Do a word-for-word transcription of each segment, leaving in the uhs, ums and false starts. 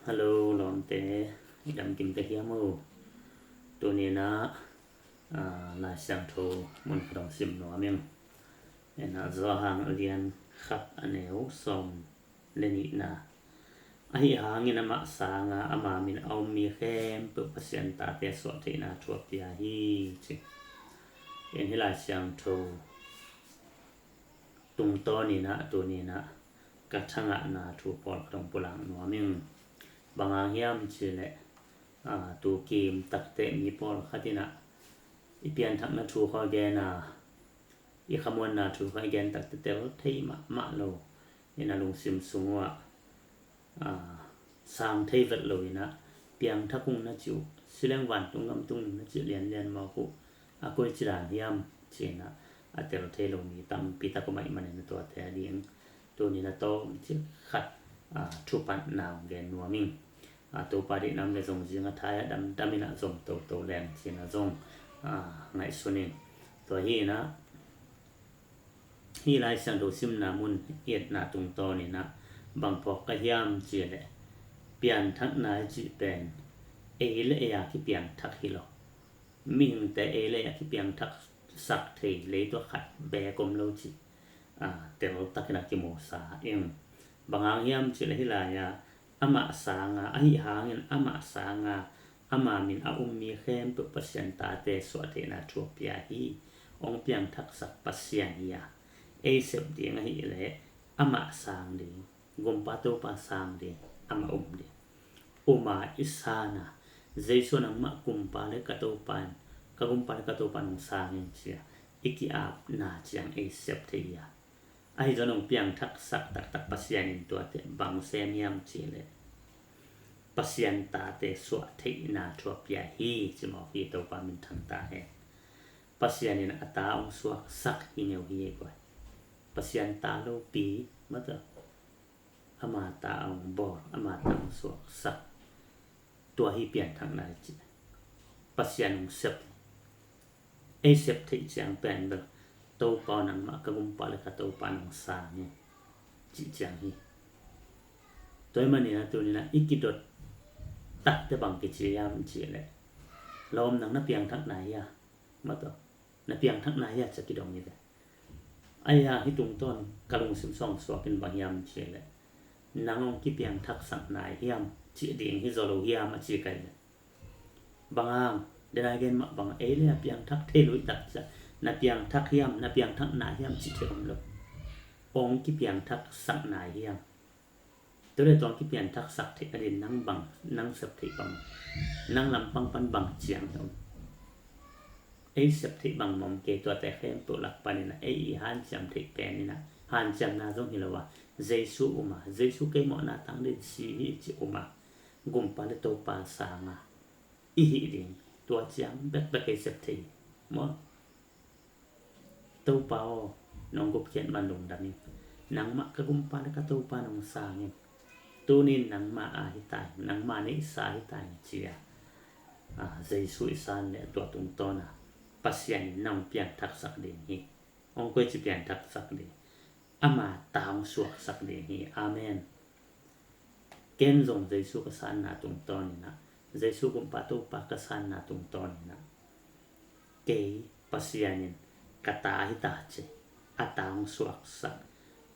Hello lawmte, i dam kim tek hiam o? Tuni-in ah, ah, Lai Siangtho mun khat hong sim nuam ing. En ah, Johan a lian khat, a neu sawm le nihna. Ahi hangin amah sanga ama min a um mi khempeuh Pasian tate suah theihna thu a pia hi, ci. En, hih Lai Siangtho tungtawnin ah, tuni-in ah ka thangahna thu pawlkhat hong pulak nuam ing. Bang hang hiam cih leh, aa, tu kim takte mi pawlkhat in ah i pianthakna thu khawng a gen a, i khamuanna thu khawng a gen takte tel thei mahmah lo in, a lungsim sung uh ah, aa, sang thei vet lo in ah, piangthak ung na cih uh, si leng vantung gam tung ning na cih lianlian mawk uh, a koici dan hiam ci-in ah a tel thei lo mi tampi tak om ahih manin, a tuate ading tuni-in ah tawmcik khat, aa, thupatna hong gen nuam ing. Aa, Topa deihna om leh zong zing a, thai a damdam in ah zong toto leng ci-in ah zong, aa, ngaihsun ing. Tua hi in ah, hih Lai Siangtho simna mun i etna tungtawnin ah bang phawk ka hiam cih leh, pianthakna i cih pen ei le ei a kipiangthak hi lo. Mihingte ei le ei a kipiangthaksak thei leitung ah khat beek om lo cih, aa, tel takin ah kimusa ing. Bang hang hiam cih leh, hih lai-ah amah sanga, ahi hangin amah sanga ama min a um mi khempeuh Pasian tate suah theihna thu a pia hi. Hong piangthaksak Pasian hi a, ei sep ding ahih leh amah sang ding, Gumpa Topa sang ding, amah um ding. Um a, i san a, Jesu nangmah Gumpa le ka Topa in, ka Gumpa le ka Topa in hong sang in ci-a i ki-apna ciang ei sep thei hi a, ahi zongin hong piangthaksak taktak Pasian in tuate bang sem hiam cih leh, Pasian tate suah theihna thu a pia hi, ci mawk hi. Topa minthang ta hen. Pasian in a ta hong suaksak hi ngeu hi ei guai. Pasian ta lopi, mata, ama ta hong bawl, ama ta hong suaksak. Tua hi pianthakna i cih. Pasian hong sep. Ei sep theih ciang pen bel, Topa aw, nangmah ka Gumpa le ka Topa in hong sang in, cih ciang hi. Tua ahih manin a tuni-in a i kidot takte bang kici hiam cih leh, lawm, nang na piangthak nai hia? Mataw, na piangthak nai hia, ci-a kidong hi ve. Ahi hang hih tungtawn ka lungsim sung suak in bang hiam cih leh, nang hong kipiangthaksak nai hiam, cih ding hi zaw lo hiam, a ci ka hi ve. Bang hang, denai gen mah bang, ei le ei a piangthak thei lo hi tak ciang, na piangthak hiam, na piangthak nai hiam cih theih om lo. Hong kipiangthaksak nai hiam? Tua leh tua hong kipiangthaksak theih ading nang bang, nang sep theih bang, nang lampang pan bang ciang hi om? Ei sep theih bangmah om kei, tuate khempeuh lak panin a ei i hanciam theih pen in a, hanciamna zong hi lo a, Jesu um a, Jesu kei mawhna tang dingin si hi cih um a, Gumpa le Topa sang a i hih ding, tua ciang bekbek ei sep thei hi maw. Topa aw, nong gupkhiat man lungdam ing. Nangmah ka Gumpa le ka Topa in hong sang ing. Tuni-in nangmah a hi ta ing, nangmah neihsa hi ta ing, ci-a, a, Jesu i san leh tua tungtawn a Pasian in nang piangthaksak ding hi. Hong koici piangthaksak ding? Ama ta hong suaksak ding hi. Amen. Ken zong Jesu ka sanna tungtawnin ah, Jesu Gumpa Topa ka sanna tungtawnin ah, kei Pasian in ka ta hi ta ci, a ta hong suaksak,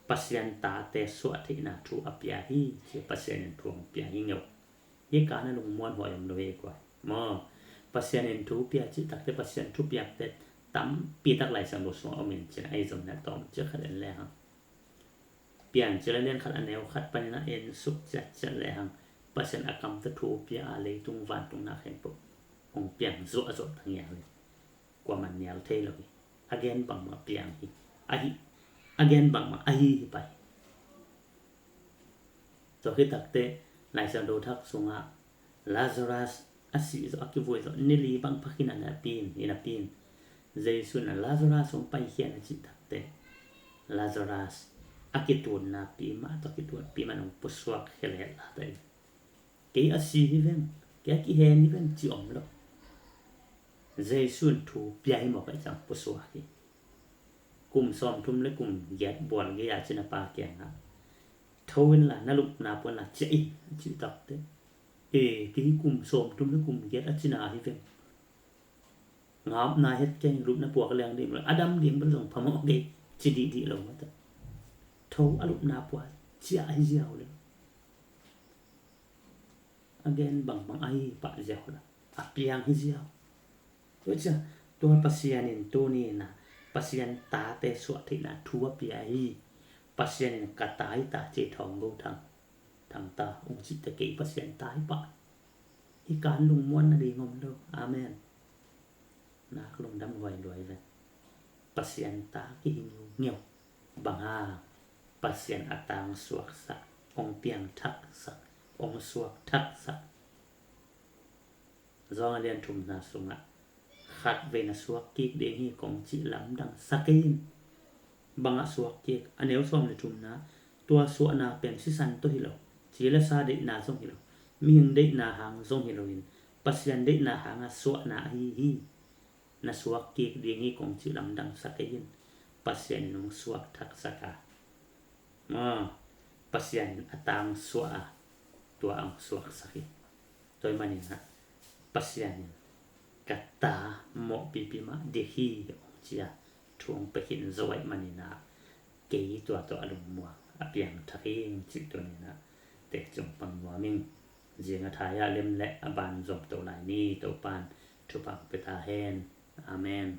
Pasian tate suah theihna thu a pia hi ci, Pasian in thu hong pia hi ngeu. Hih ka na lungmuan huai om lo hi kua maw. Pasian in thu pia cih takte, Pasian thupiakte tampi tak Lai Siangtho sungah om in cin, ahi zongin a tawmcik khat en lehang, Piancil a lian khat a neu khat panin a en suk ciatciat lehang, Pasian a kam tawh thu pia a leitung vantung na khempeuh hong piang zuahzuah ta ngial hi. Kuaman nial thei lo hi. A gen bangmah piang hi. Ahi, a gen bangmah ahi hi pai. Tua khit takte Lai Siangtho thak sungah Lazarus a sih zawh, a kivui zawh, ni li bang pha khin a, napi in, i napi in, Jesu in a Lazarus hong paikhia in a cih takte, Lazarus a kituun napi mah tawh, a kituun pi mah in hong pusuak khia lel a ta hi. Kei a si hi veng, kei a kihen hi veng ci om lo. Jesu in thu pia hi mawk ahih ciang pusuak hi. Kum sawmthum le kum giat bual gei a cin a pa kiangah, "Tho inla, na lupna puanla ciah in," a cih takte, E, kei hi kum sawmthum le kum giat a cina hi veng. Ngapna het keng, lupna puak leng ding lo, a dam ding bel zong phamawh kei, ci dihdih lo mata. Tho a lupna puak ciah hi ziau le. A gen bangbang a hi pah ziau la, a piang hi ziau. Tua cia, tua Pasian in tuni-in ah Pasian tate suah theihna thu a pia hi. Pasian in ka ta hi ta ci, Thawng Go Thang, Thang ta ung cihte kei Pasian ta hi pah. Hi kan lungmuan nading om lo. Amen. Nak lungdam huai luai ve. Pasian ta kihi ngiungeu. Bang hang? Pasian a tang suaksak, ong piangthaksak, ong suakthaksak. Zawng a lian thumna sungah, khat vei na suak kik ding hi kong cih lamdang sa kei in. Bangah suak kik? A neu sawm le thumna, tua suahna pen sisan tawh hi lo, ci le sa deihna zong hi lo, mihing deihna hang zong hi loin, Pasian deihna hanga suahna ahi hi. Na suak kik ding hi kong cih lamdang sa kei in. Pasian in hong suak thaksak a, maw, Pasian in a tang suah a, tua hong suaksak hi. Tua ahih manin ah Pasian in ka ta mawhpipi mah dik hi hong ci a, thu hong pia khin zo ahih manin ah kei tua tawh a lungmuang, a piangthak ing cih tuni-in ah tek cung pang nuam ing. Zing a thai ah lem le a ban zuamto lai ni. Topa'n thupha pia ta hen. Amen.